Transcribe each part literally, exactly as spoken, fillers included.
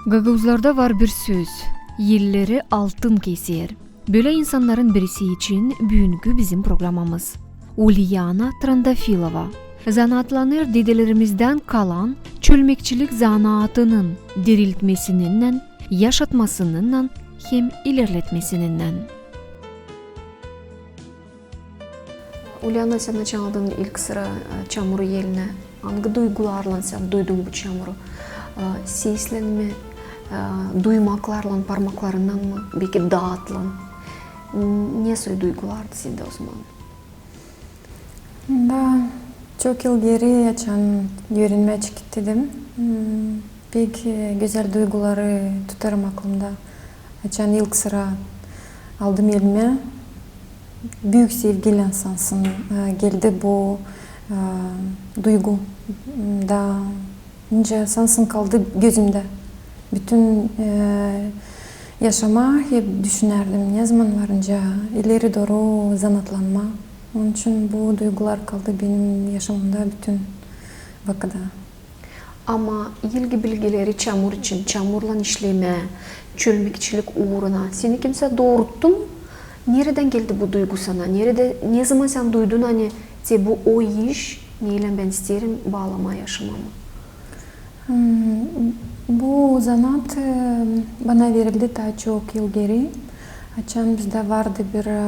Gagauzlarda var bir söz: elleri altın keser. Bölä insannarın birisi için büünkü bizim programamız. Ulyana Trandafilova. Zanaatlanêr dedelerimizdän kalan çölmekçilik zanaatının diriltmesininnän, yaşatmasınınnan hem ilerletmesininnän. Ulyana, sän açan aldın ilk sıra, e, çamuru elinä, angı duygularlan sän duydun bu çamuru? E, seslerin mi, e, duymaklarlan, parmaklarınnan mı, beki daatlan? N-, ne soy duygulardı sendä ozaman? Da, çok yıl geeri, açan üürenmää çıktım, m, pek, e, gözäl duyguları tutêrım aklımda. Açan ilk sıra aldım elimä, büük sevgilän sansın, e, geldi bu, e, duygu. Da, nicä sansın kaldı gözümdä. Bütün, e, yaşamaa hep düşünärdim, ne zaman varınca ileri dooru zanaatlanmaa. Onun için bu duygular kaldı benim yaşamamda bütün vakıda. Ama ilk bilgileri çamur için, çamurlan işlemää, çölmekçilik uuruna seni kimsä dooruttu mu? Neredän geldi bu duygu sana? Neredä, ne zaman sän duydun, ani te bu o iş, neylän bän isteerim baalamaa yaşamamı? Hmm, bu zanaat, e, bana verildi taa çok yıl geeri. Açan bizdä vardı bir, e,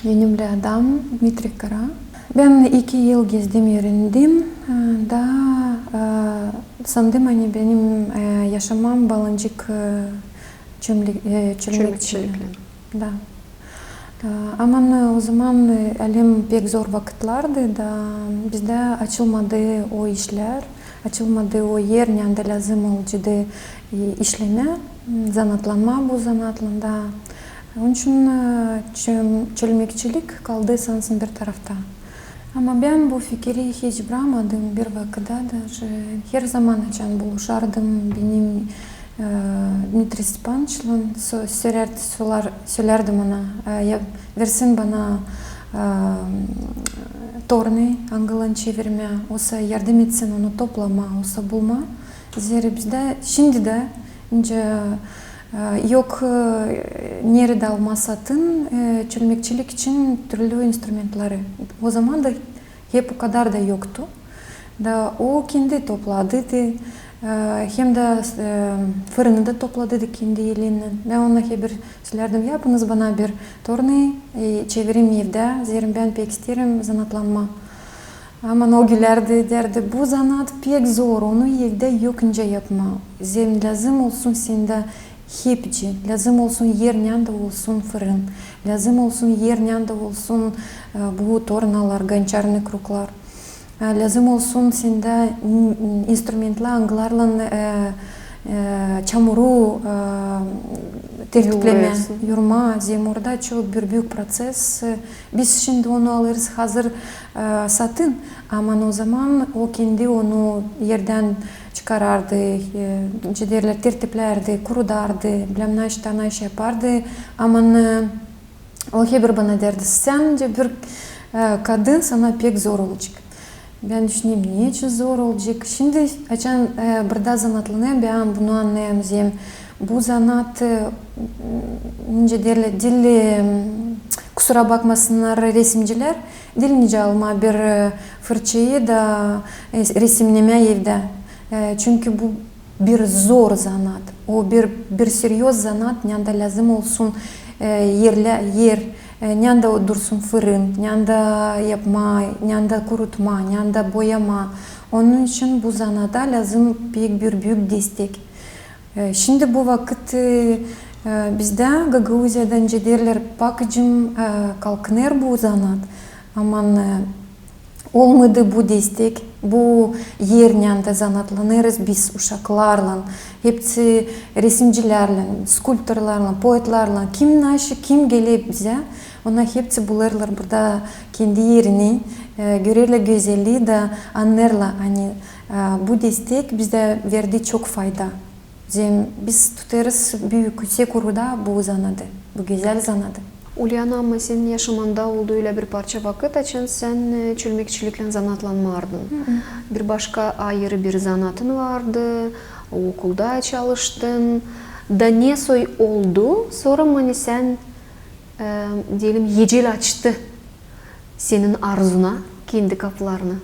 önemli adam, Dmitriy Kara. Bän iki yıl gezdim, üürendim, e, da, e, sandım, ani benim, e, yaşamam baalancık, e, çölmek-, e, çölmekçiliklän. Da. E, ama, e, ozaman, e, alem pek zor vakıtlardı, da bizdä açılmadı o işlär, açılmadı o er, neredä lääzım olaceydı, e, işlemää, m, zanaatlanmaa bu zanaatlan da. Onun için, e, çöl-, çölmekçilik kaldı sansın bir tarafta. Ama bän bu fikiri hiç brakmadım bir vakıda da. Her zaman, açan buluşardım benim, e, Dmitriy Stepanıçlan, sö-, söleer-, solar-, söleerdim ona, e, ya, versin bana, e, tornı, angılan çevirmää, osa yardım etsin onu toplamaa, osa bulmaa. Zerä bizdä şindi dä, nicä, e, yok, e, neredä almaa satın, e, çölmekçilik için türlü instrumentleri. Ozaman da hep o kadar da yoktu. Da o kendi topladıydı, e, hem dä, e, fırını da topladıydı kendi elinnän. Bän ona hep bir söleerdim: yapınız bana bir tornı, e, çevireyim evdä, zerä bän pek isteerim zanaatlanmaa. Ama o gülärdi, deerdi: bu zanaat pek zor, onu evdä yok nicä yapmaa. Zerä lääzım olsun sendä hepsi, lääzım olsun er, neredä olsun fırın, lääzım olsun er, neredä olsun, e, bu tornalar, гончарный круглар. E, lääzım olsun sendä, m, m, instrumentler, angılarlan, e, e, çamuru, e, tertiplemää, yuurmaa. Zerä orada çok bir büük proţes. E, biz şindi onu alêrız hazır, e, satın, ama ozaman o kendi onu erdän çıkarardı, e, nicä deerlär, tertiplärdi, kurudardı, bilmäm, naşey-naşey yapardı. Ama, e, o hep bir bana deerdi: sän dä bir, e, kadın, sana pek zor olacek. Bän düşünerim, ne için zor olacek? Şindi açan, e, burada zanaatlanêrım, bän bunu annêêrım, zerä bu zanaat, e, nicä deerlär, diil, e, kusura bakmasınnar resimcilär, diil nicä almaa bir, e, fırçayı da, e, resimnemää evdä. E, çünkü bu bir zor zanaat. O bir, bir seryoz zanaat, neredä lääzım olsun, e, erlä-, er, e, neredä dursun fırın, neredä yapmaa, neredä kurutmaa, neredä boyamaa. Onun için bu zanaata lääzım pek bir büük destek. E, şindi bu vakıt, e, e, bizdä Gagauziyada, nicä deerlär, pakıcım, e, kalkınêr bu zanaat. Ama, e, olmadı bu destek, bu er, neredä zanaatlanêrız biz uşaklarlan, hepsi resimcilärlän, skulptorlarlan, poetlarlan, kim naşey, kim geler bizä, onnar hepsi bulêrlar burada kendi erini, e, görerlär gözellii da annêêrlar, ani, e, bu destek bizdä verdi çok fayda. Zerä biz tutêrız büük, üüsek uurda bu zanaadı, bu gözäl zanaadı. Ulyana, ama senin yaşamanda oldu ölä bir parça vakıt, açan sän, e, çölmekçiliklän zanaatlanmardın. Bir başka ayırı bir zanaatın vardı, okulda çalıştın. Da ne soy oldu, sora mı ani sän, e, deyelim, ecel açtı senin arzuna kendi kapılarını.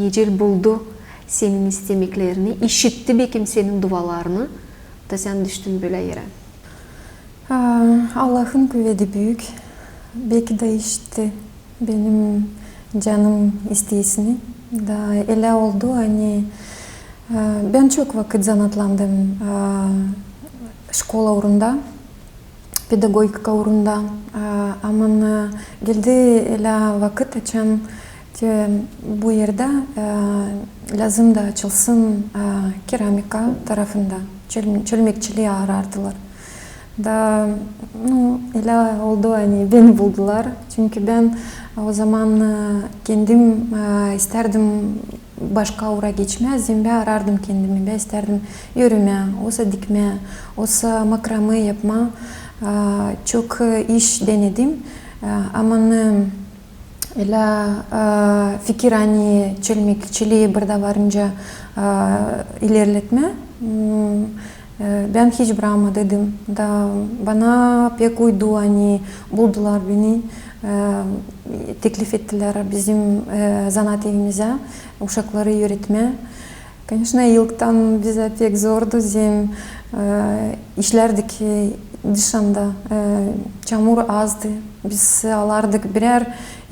Ecel buldu senin istemeklerini, işitti bekim senin dualarını, da sän düştün bölä erä. Aa, Allahın kuvedi büük. Beki dä işitti benim canım isteesini. Da elä oldu, ani, aa, bän çok vakıt zanaatlandım, aa, şkola uurunda, pedagogika uurunda. Aa, ama, aa, geldi elä vakıt, açan te bu erdä, aa, lääzım da açılsın, aa, keramika tarafında. Çöl-, çölmekçilii arardılar. Da, nu, elä oldu, ani beni buldular. Çünkü bän o zaman, aa, kendim, aa, istärdim başka uura geçmää, zerä bän arardım kendimi, bän istärdim örmää, osa dikmää, osa makrame yapmaa. Aa, çok, e, iş denedim. Aa, ama, e, elä, aa, fikir, ani çölmekçilii burada varınca, aa, ilerletmää, m, e, bän hiç brakmadım. Da bana pek uydu, ani buldular beni, e, teklif ettilär bizim, e, zanaat evimizä uşakları üüretmää. Koneçno, ilktän bizä pek zordu, zerä, e, işlärdik, e, dışında, e, çamur azdı. Biz alardık birär,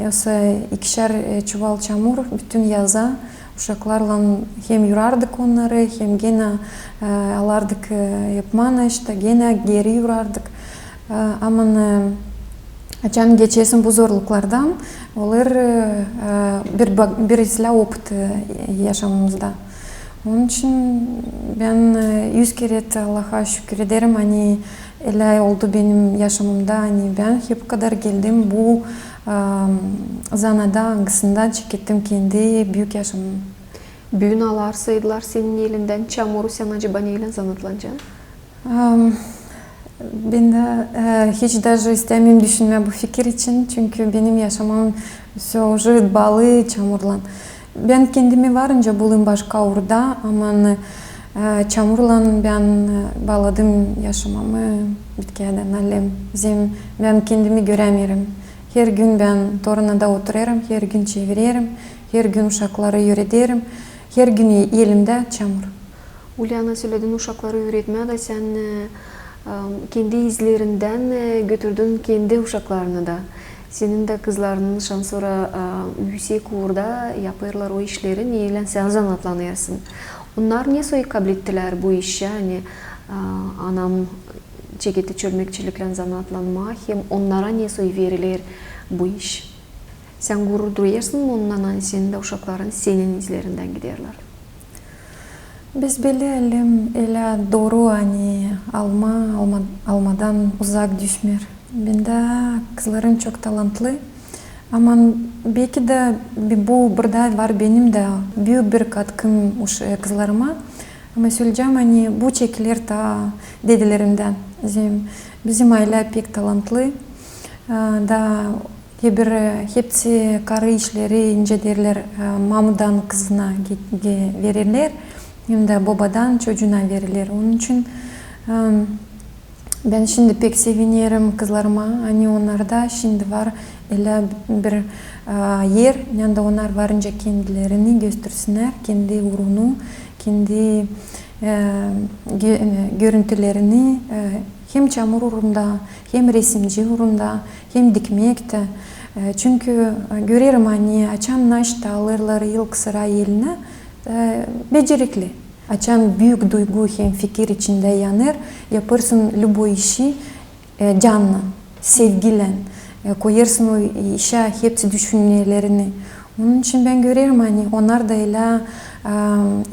osa ikişär, e, çuval çamur bütün yaza. Uşaklarlan hem yurardık onnarı, hem genä, e, alardık, e, yapmaa, işte, genä geeri yurardık. E, ama, e, açan geçersin bu zorluklardan, olêr, e, e, bir ba-, bir islää opıt, e, yaşamamızda. Onun için bän, e, üz kerä Allaha şükür ederim, ani elä oldu benim yaşamamda, ani bän hep kadar geldim bu, e, zanaada, angısından çekettim kendi büük yaşamamı. Büün alarsaydılar senin elindän çamuru, sän acaba neylän zanaatlancan? Am, bän dä, e, hiç даже istämeerim düşünmää bu fikir için, çünkü benim yaşamam всё уже baalı çamurlan. Bän kendimi varınca bulayım başka uurda, ama, e, çamurlan bän, e, baaladım yaşamamı bitkiyädän alem. Zerä bän kendimi görämeerim. Her gün bän tornada oturêrım, her gün çevirerim, her gün uşakları üürederim, her gün e-, elimdä çamur. Ulyana, söledin uşakları üüretmää, da sän, e, e, kendi izlerindän, e, götürdün kendi uşaklarını da. Senin dä kızlarının şansora, e, üüsek uurda yapêrlar o işleri, neylän sän zanaatlanêrsın. Onnar ne soy kablettilär bu işi, ani, e, anam çeketti çölmekçiliklän zanaatlanmaa, hem onnara ne soy veriler bu iş? Sän gurur duyêrsın mı ondan, ani senin dä uşakların senin izlerindän giderlär? Biz belleyälim, elä dooru, ani alma, alma, almadan uzak düşmeer. Bän dä kızlarım çok talantlı. Ama beki dä bi-, bu burada var benim dä büük bir katkım uş-, e, kızlarıma. Ama söleyecäm, ani bu çekiler taa dedelerimdän. Bizim, bizim aylä pek talantlı. E, da Hepsi, e, hepsi karı işleri, nicä deerlär, e, mamudan kızına ge-, ge-, verirlär, hem dä bobadan çocuuna verirlär. Onun için, e, bän şindi pek sevinerim kızlarıma, ani onnarda şindi var elä bir, e, er, neredä onnar varınca kendilerini göstersinnär, kendi uurunu, kendi, e, gö-, e, görüntülerini, e, hem çamur uurunda, hem resimci uurunda, hem dikmektä. E, çünkü, e, görerim, ani açan naşta alêrlar ilk sıra elinä, e, becerikli. Açan büük duygu hem fikir içindä yanêr, yapêrsın любой işi, e, cannan, sevgilän, e, koyêrsın o işä hepsi düşüncelerini. Onun için bän görerim, ani onnar da elä, e,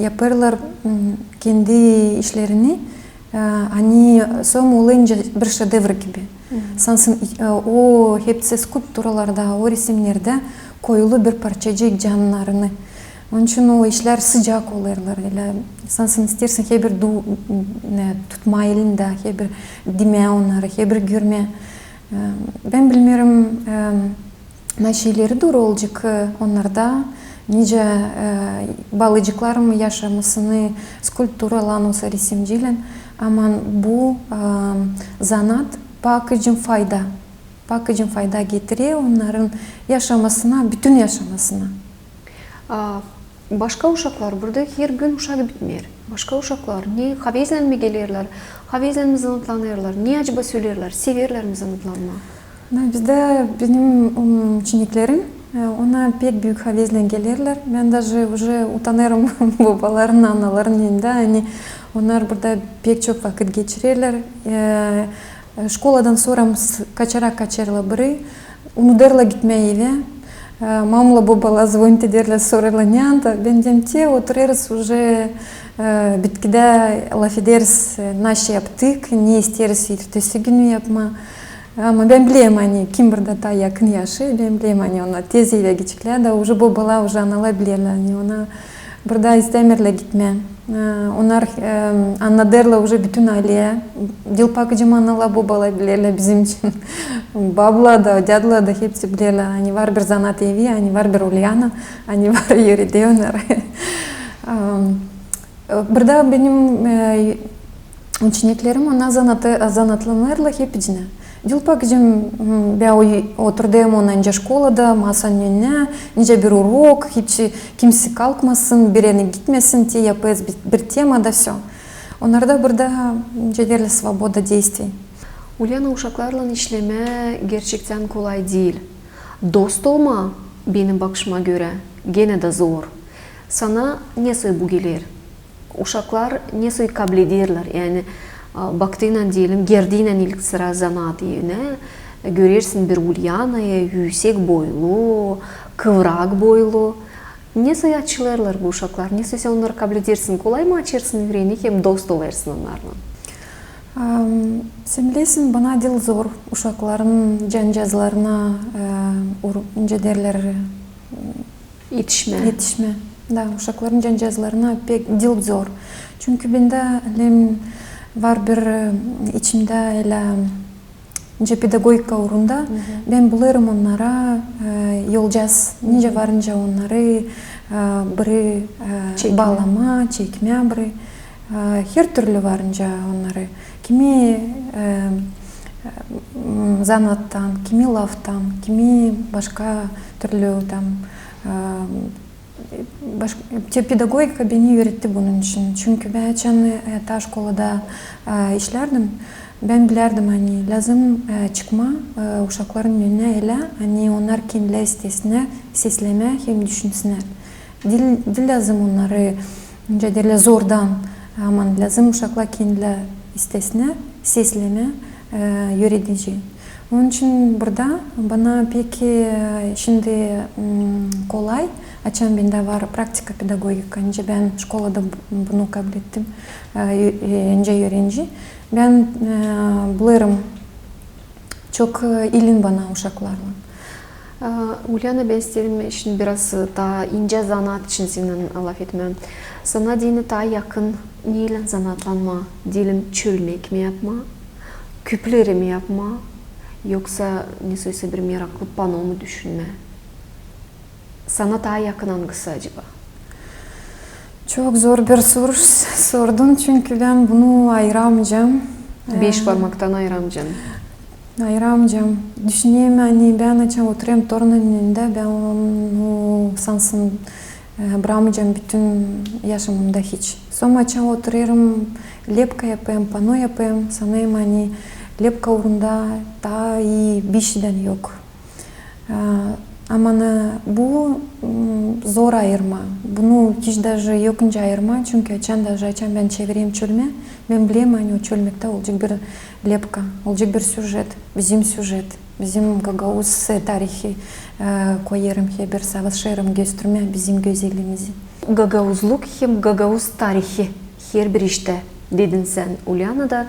yapêrlar, m, kendi işlerini, e, ani soy olêr nicä bir şedevr gibi. Sansın, e, o hepsi skulpturalarda, o resimnerdä koyulu bir parçacık cannarını. Onun için o işlär sıcak olêrlar, elä sansın isteersin herbir du-, e, tutmaa elindä, herbir diimää onnarı, herbir görmää. E, bän bilmeerim, e, naşey ileri dooru olacek, e, onnarda, Nicä, e, baalıcıklarım yaşamasını skulpturalan, osa resimcilän, ama bu, e, zanaat bakıcım fayda. Bakıcım fayda getirer onnarın yaşamasına, bütün yaşamasına. A başka uşaklar, burada her gün uşak bitmeer. Başka uşaklar ne havezlän mi gelerlär, havezlän mi zanaatlanêrlar, ne acaba söleerlär, severlär mi zanaatlanmaa? Na, bizdä benim, um, uçeniklerim, e, ona pek büük havezlän gelerlär. Bän daje uje utanêrım bobaların, anaların önündä. Ani onnar burada pek çok vakıt geçirerlär. E, e, şkoladan sora kaçarak kaçêrlar biri, unudêrlar gitmää evä. E, mamala, bobala zvonit ederlär, sorêrlar, neredä? Bän deerim, te oturêrız uje, e, bitkidä, lafederiz, e, naşey yaptık, ne isteeriz ertesi günü yapmaa. Ama bän bilerim, ani kim burada taa yakın yaşêêr, bän bilerim, ani onnar tez evä gideceklär, da uje bobalar, uje analar bilerlär, ani ona burada istämeerlär gitmää. E, onnar, e, annadêrlar uje bütün ayleyä. Diil bakıcım, analar, bobalar bilerlär bizim için. Bablar da, dädular da hepsi bilerlär, ani var bir zanaat evi, ani var bir Ulyana, ani var, üüredär onnar. Am, Burada benim, e, uçeniklerim, onnar zanaat-, zanaatlanêrlar hepsini. Diil bakıcım, m, bän oturdêrım ona nicä şkolada, masanın önünä, nicä bir urok, hiç kimsey kalkmasın, biri gitmesin, te yapêrız bir, bir tema da, всё. Onnarda burada, nicä deerlär, svoboda действий. Ulyana, uşaklarlan işlemää gerçektän kolay diil. Dost olmaa, benim bakışıma görä, genä dä zor. Sana nesoy bu geler? Uşaklar nesoy kablederlär, yani, a, baktıınan, deyelim, girdiynän ilk sıra zanaat evinä, görersin bir Ulyanayı, üüsek boylu, kıvrak boylu. Nesoy açılêrlar bu uşaklar, nesoy sän onnarı kabledersin, kolay mı açêrsın üüreeni hem dost olêrsın onnarlan? Am, sän bilersin, bana diil zor uşakların cancazlarına, e, ur-, nicä deerlär, Etişmää. Etişmää. Da, uşakların cancazlarına pek diil zor. Çünkü bendä, lem, var bir, e, içimdä ölä, nicä pedagogika uurunda, bän bulêrım onnara, e, yolcaz, nicä varınca onnarı, e, biri, e, baalamaa, çekmää biri, e, her türlü varınca onnarı. Kimi, e, e, m, zanaattan, kimi laftan, kimi başka türlü tam, e, baş-, te pedagogika beni üüretti bunun için. Çünkü bän açan, e, taa şkolada, e, işlärdim, bän bilärdim, ani lääzım, e, çıkmaa, e, uşakların önünä ölä, ani onnar kendilär istesinär seslemää hem düşünsünnär. Diil, diil lääzım onnarı, nicä deerlär, zordan, ama lääzım uşaklar kendilär istesinär seslemää, e, üüredici. Onun için burada bana pek, e, şindi, m, kolay, açan bendä var praktika pedagogika, nicä bän şkolada bu-, bunu kablettim, e, ü-, e, nicä üürenci. Bän, e, bulêrım çok, e, ilin bana uşaklarlan. A, Ulyana, bän isteerim şindi biraz, e, taa incä zanaat için sennän lafetmää. Sana deyni taa yakın neylän zanaatlanmaa? Deyelim, çölmek mi yapmaa, küpleri mi yapmaa, yoksa nesoysa bir meraklı pano mu düşünmää? Sana taa yakın angısı acaba? Çok zor bir soruş sordun, çünkü bän bunu ayıramayacam. Beş parmaktan ayıramayacam. Ayıramayacam. Düşünerim, ani bän açan oturêrım tornanın önündä, bän onu sansın, e, brakmayacam bütün yaşamamda hiç. Sora açan oturêrım, lepka yapêrım, pano yapêrım, sanêrım, ani lepka uurunda taa ii bişeydän yok. E, ama, e, bu, m, zor ayırmaa. Bunu hiç daje yok nicä ayırmaa, çünkü açan, daje açan bän çevirerim çölmää, bän bilerim, ani o çölmektä olacek bir lepka, olacek bir süjet, bizim süjet, bizim gagauz, e, tarihi, e, koyêrım hem bir savaşêrım göstermää bizim gözellimizi. Gagauzluk hem gagauz tarihi herbir iştä, dedin sän, Ulyana da.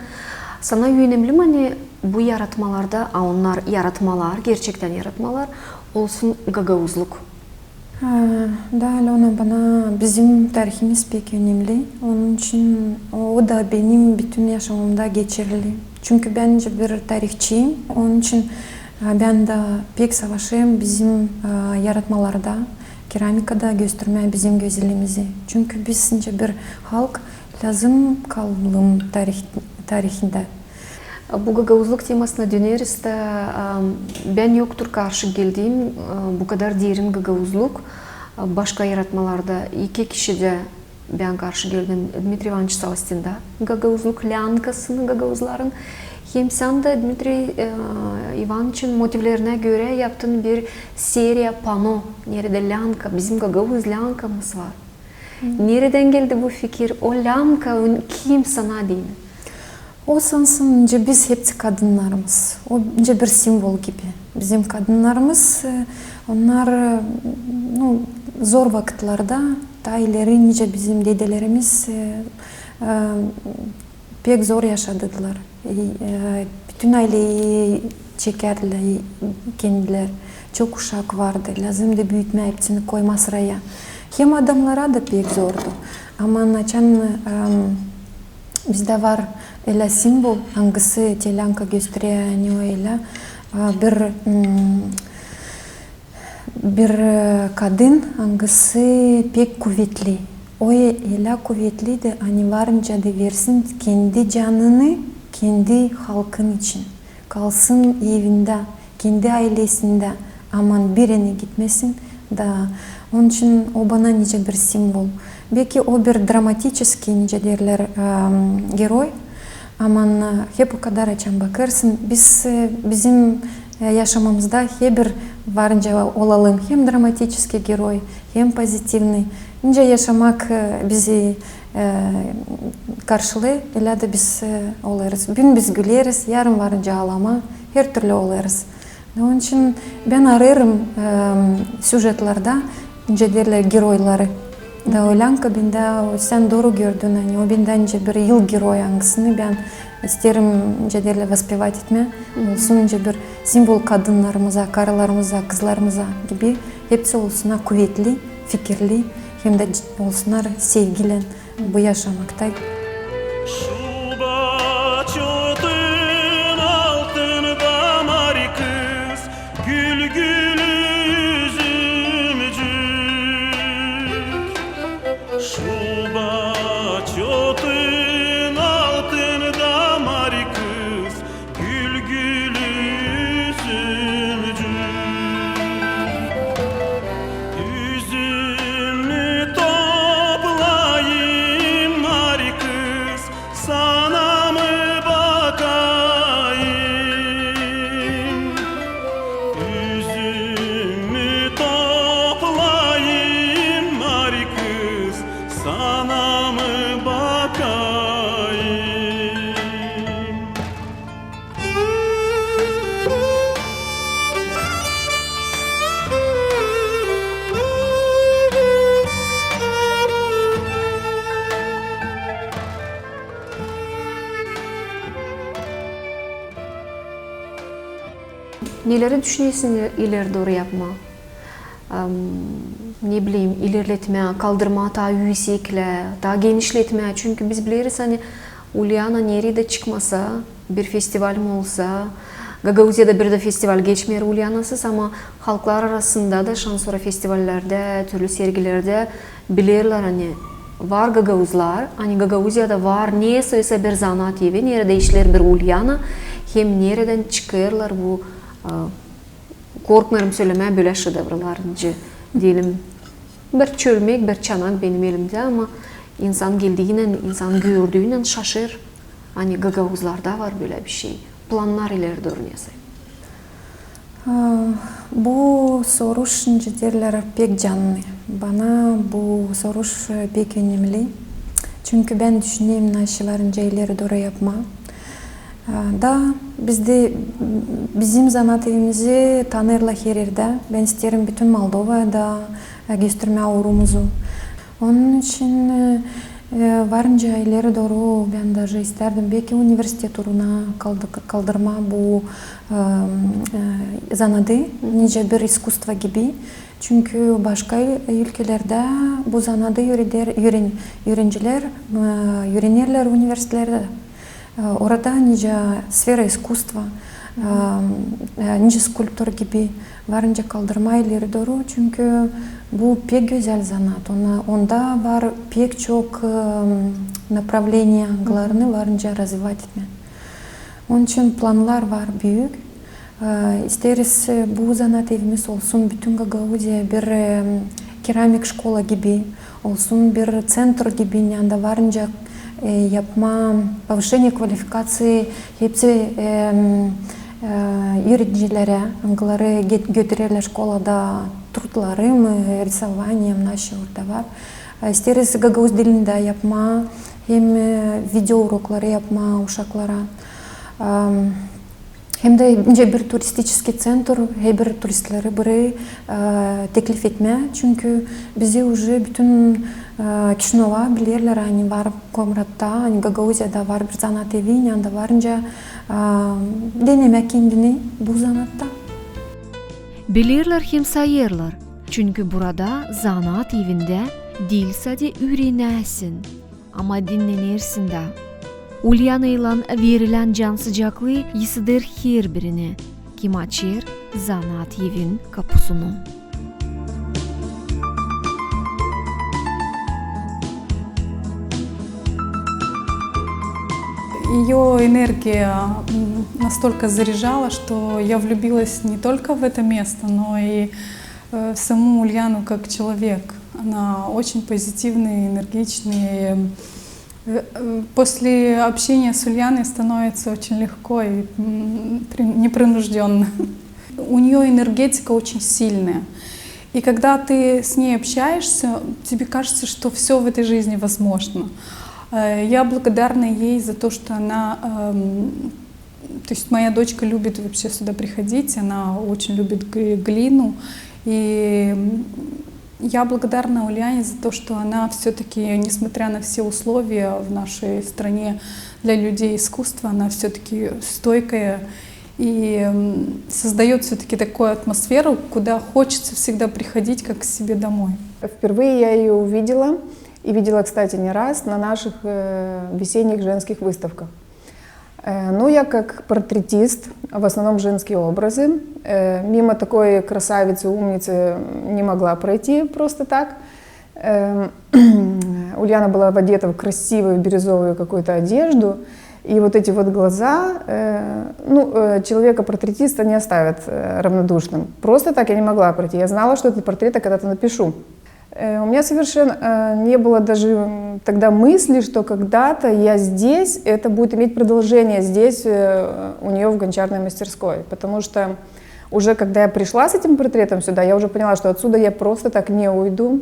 Sana önemli mi, ani bu yaratmalarda, a onnar yaratmalar, gerçektän yaratmalar, olsun gagauzluk? Ha, da, Alöna, bana bizim tarihimiz pek önemli. Onun için o da benim bütün yaşamamda geçerli. Çünkü bän nicä bir tarihçiyim. Onun için, e, bän dä pek savaşêrım bizim, e, yaratmalarda, keramikada göstermää bizim gözellimizi. Çünkü biz nicä bir halk lääzım kalalım tarih-, tarihindä. Bu gagauzluk temasına döneriz da, am, bän yoktur karşı geldiim, a, bu kadar derin gagauzluk, a, başka yaratmalarda. İki kişidä bän karşı geldim. Dmitriy İvanoviç Savastin da gagauzluk, läänkasını gagauzların. Hem sän dä Dmitriy, e, İvanoviçin motivlerinä görä yaptın bir seriya pano, neredä länka, bizim gagauz länkamız var. Neredän geldi bu fikir? O länka, kim sana deyni? O sansın, nicä biz hepsi kadınnarımız. O nicä bir simvol gibi. Bizim kadınnarımız, e, onnar, e, nu, zor vakıtlarda, taa ileri nicä bizim dedelerimiz, e, e, pek zor yaşadılar. E, e, bütün ayleyi çekärdilär kendilär. Çok uşak vardı. Lääzımdı büütmää, hepsini koymaa sıraya. Hem adamnara da pek zordu. Ama açan, em, bizdä var ölä simvol, angısı te länka gösterer, ani o ölä, e, bir, m, bir, e, kadın, angısı pek kuvetli. O ölä kuvetli dä, ani varınca da versin kendi canını kendi halkın için. Kalsın evindä, kendi aylesindä, aman bir erä gitmesin da. Onun için o bana nicä bir simvol. Belki o bir dramatiçeski, nicä deerlär, em, geroy, ama, e, hep o kadar açan bakêrsın, biz, e, bizim, e, yaşamamızda hep bir varınca olalım hem dramatiçeski geroy, hem pozitivnıy. Nicä yaşamak, e, bizi, e, karşılêêr, ölä dä biz, e, olêrız. Büün biz güleriz, yarın varınca aalamaa, hertürlü olêrız. Onun için bän arêêrım, e, süžetlerdä nicä deerlär geroyları. Da o länka bendä, o sän dooru gördün, ani o bendä nicä bir yıl geroy, angısını bän isteerim nicä deerlär воспевать etmää. Olsun nicä bir simvol kadınnarımıza, karılarımıza, kızlarımıza gibi, hepsi olsunnar kuvetli, fikirli, hem dä c-, olsunnar sevgilän bu yaşamakta. Şubat otun altında mari kız, gül gül üzümcük. Şubat otun altında mari kız, gül gül üzümcük. Üzümü toplayım, mari kız, sana mı bakayım? Üzümü toplayım, mari kız, sana mı bakayım? Neleri düşünersin ileri dooru yapmaa? Am, ne bileyim, ilerletmää, kaldırmaa taa üüseklää, taa genişletmää. Çünkü biz bileriz, ani Ulyana neredä çıkmasa, bir festival mi olsa, Gagauziyada bir dä festival geçmeer Ulyanasız, ama halklar arasında da şansora festivallerdä, türlü sergilerdä bilerlär, ani var gagauzlar, ani Gagauziyada var nesoysa bir zanaat evi, neredä işleer bir Ulyana, hem neredän çıkêrlar bu, e, korkmêêrım sölemää, bölä şedevralar, nicä deyelim, bir çölmek, bir çanak benim elimdä, ama insan geldiinän, insan gördüünän şaşêr, ani gagauzlarda var bölä bir şey. Plannar ileri dooru nesoy? A, bu soruş, nicä deerlär, pek canlı. Bana bu soruş, e, pek önemli. Çünkü bän düşünerim, naşey varınca ileri dooru yapmaa. A, da bizdä, bizim zanaat evimizi tanırlar her erdä. Bän isteerim bütün Moldovaya da, e, göstermää uurumuzu. Onun için, e, e, varınca ileri dooru bän daje istärdim, belki universitet uuruna kaldı-, kaldırmaa bu, e, e, zanaadı, nicä bir iskusstvo gibi. Çünkü başka ül-, ülkelerdä bu zanaadı üüreder-, üüren-, üürencilär, e, üürenerlär universitetlerdä. E, orada nicä sfera iskusstva, Am, e, nicä skulptor gibi varınca kaldırma ileri dooru, çünkü bu pek gözäl zanaat. Ona, onda var pek çok, em, направление, angılarını varınca razvivat etmää. Onun için plannar var büük. E, isteeriz, e, bu zanaat evimiz olsun bütün Gagauziya bir, em, keramik şkola gibi, olsun bir centr gibi, neredä varınca, e, yapmaa повышение квалификации hepsi, em, e, üüredicilerä, angıları get-, götürerlär şkolada trudları mı, рисование mı, naşey orada var. E, isteeriz gagauz dilindä yapmaa, hem, e, video urokları yapmaa uşaklara. Em, hem dä nicä bir turistiçeski centr, herbir turistleri burayı, e, teklif etmää, çünkü bizi уже bütün, e, Kişinöva bilerlär, ani var Komratta, ani Gagauziyada var bir zanaat evi, neredä varınca, e, denemää kendini bu zanaatta. Bilerlär hem sayêrlar, çünkü burada zanaat evindä diil sade üürenäsin, ama dinnenersin dä. Ulyanaylan verilän cansıcaklıı iseder herbirini, kim açêr zanaat evin kapusunu. Её энергия, м, настолько заряжала, что я влюбилась не только в это место, но и, э, в саму Ульяну как человек. Она очень позитивный, энергичный. Э, э, после общения с Ульяной становится очень легко и, м, при-, непринуждённо. У неё энергетика очень сильная. И когда ты с ней общаешься, тебе кажется, что всё в этой жизни возможно. Э, я благодарна ей за то, что она, эм, то есть моя дочка любит вообще сюда приходить, она очень любит г-, глину. И, м, я благодарна Ульяне за то, что она всё-таки, несмотря на все условия в нашей стране для людей искусства, она всё-таки стойкая и, м, создаёт всё-таки такую атмосферу, куда хочется всегда приходить как к себе домой. Впервые я её увидела, и видела, кстати, не раз, на наших, э, весенних женских выставках. Э, ну, я как портретист, в основном женские образы, э, мимо такой красавицы, умницы не могла пройти просто так. Эм, Ульяна была одета в красивую бирюзовую какую-то одежду, и вот эти вот глаза, э, ну, э, человека-портретиста не оставят, э, равнодушным. Просто так я не могла пройти. Я знала, что этот портрет я когда-то напишу. Э, у меня совершенно, э, не было даже, м, тогда мысли, что когда-то я здесь, это будет иметь продолжение здесь, э, у неё в гончарной мастерской. Потому что уже когда я пришла с этим портретом сюда, я уже поняла, что отсюда я просто так не уйду.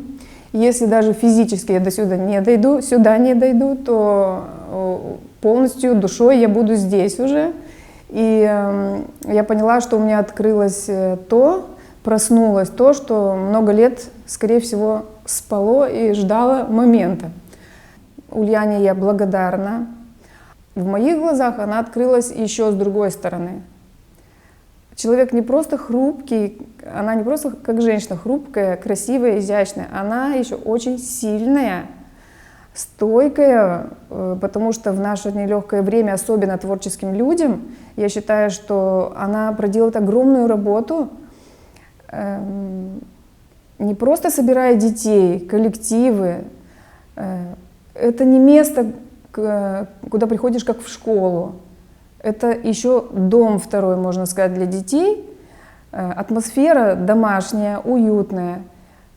Если даже физически я до сюда не дойду, сюда не дойду, то, э, полностью душой я буду здесь уже. И, эм, я поняла, что у меня открылось, э, то, проснулось то, что много лет, скорее всего, спало и ждало момента. Ульяне я благодарна. В моих глазах она открылась ещё с другой стороны. Человек не просто хрупкий, она не просто как женщина хрупкая, красивая, изящная, она ещё очень сильная, стойкая, э, потому что в наше нелёгкое время, особенно творческим людям, я считаю, что она проделает огромную работу, эм, не просто собирая детей, коллективы. Э, это не место, к-, куда приходишь как в школу. Это ещё дом второй, можно сказать, для детей. Э, атмосфера домашняя, уютная.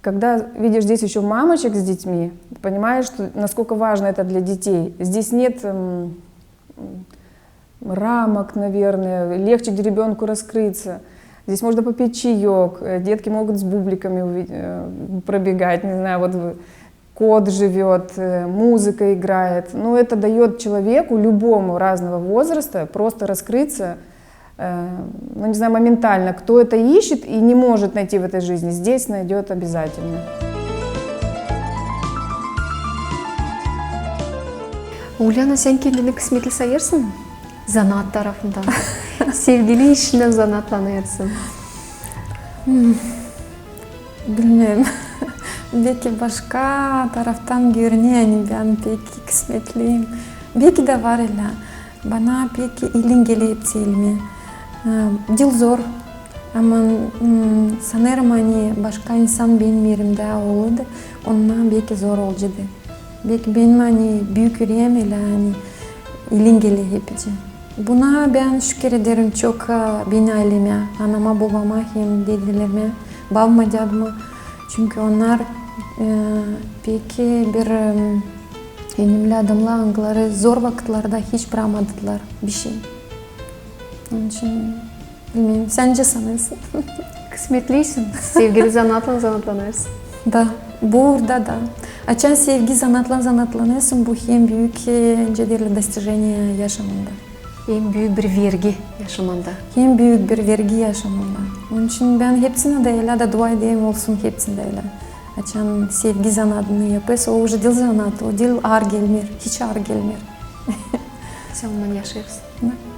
Когда видишь здесь ещё мамочек с детьми, понимаешь, что, насколько важно это для детей. Здесь нет, м, м, рамок, наверное, легче ребёнку раскрыться. Здесь можно попить чаёк, э, детки могут с бубликами уви-, э, пробегать, не знаю, вот в-, кот живёт, э, музыка играет. Ну, это даёт человеку, любому разного возраста, просто раскрыться, э, ну, не знаю, моментально. Кто это ищет и не может найти в этой жизни, здесь найдёт обязательно. Ulyana, sän kendini kısmetli sayêrsın zanaat tarafından? Sevgili işindän zanaatlanêrsın. Hmm. Bilmeerim. Belki başka taraftan görünüyor, ani bän pek kısmetliyim. Belki dä var ölä. Bana pek ilin geler hepsi elime. Diil zor. Ama, mm, sanêrım, ani başka insan benim erimdä olsaydı, ona beki zor olaceydı. Beki benim, ani büük üreem ölä, ani ilin geler hepicii. Buna bän şükür ederim çok, e, benim aylemä, anama, bobama hem dedelermä, babama, däduma. Çünkü onnar, e, pek bir, e, önemli adamnar, angıları zor vakıtlarda hiç brakmadılar bişey. Onun için bilmeerim, sän nicä sanêrsın? Kısmetliysin. Sevgili zanaatlan zanaatlanêrsın. Da, bu uurda da. Açan sevgi zanaatlan zanaatlanêrsın, bu hem büük, e, nicä deerlär, достижение yaşamanda. Hem büük bir vergi yaşamanda. Hem büük bir vergi yaşamanda. Onun için bän hepsinä dä ölä da dua ederim, olsun hepsindä ölä. Açan sevgi zanaatını yapêrsın, o uje diil zanaat, o diil aar gelmeer, hiç aar gelmeer. Sän ondan yaşêêrsın. Da.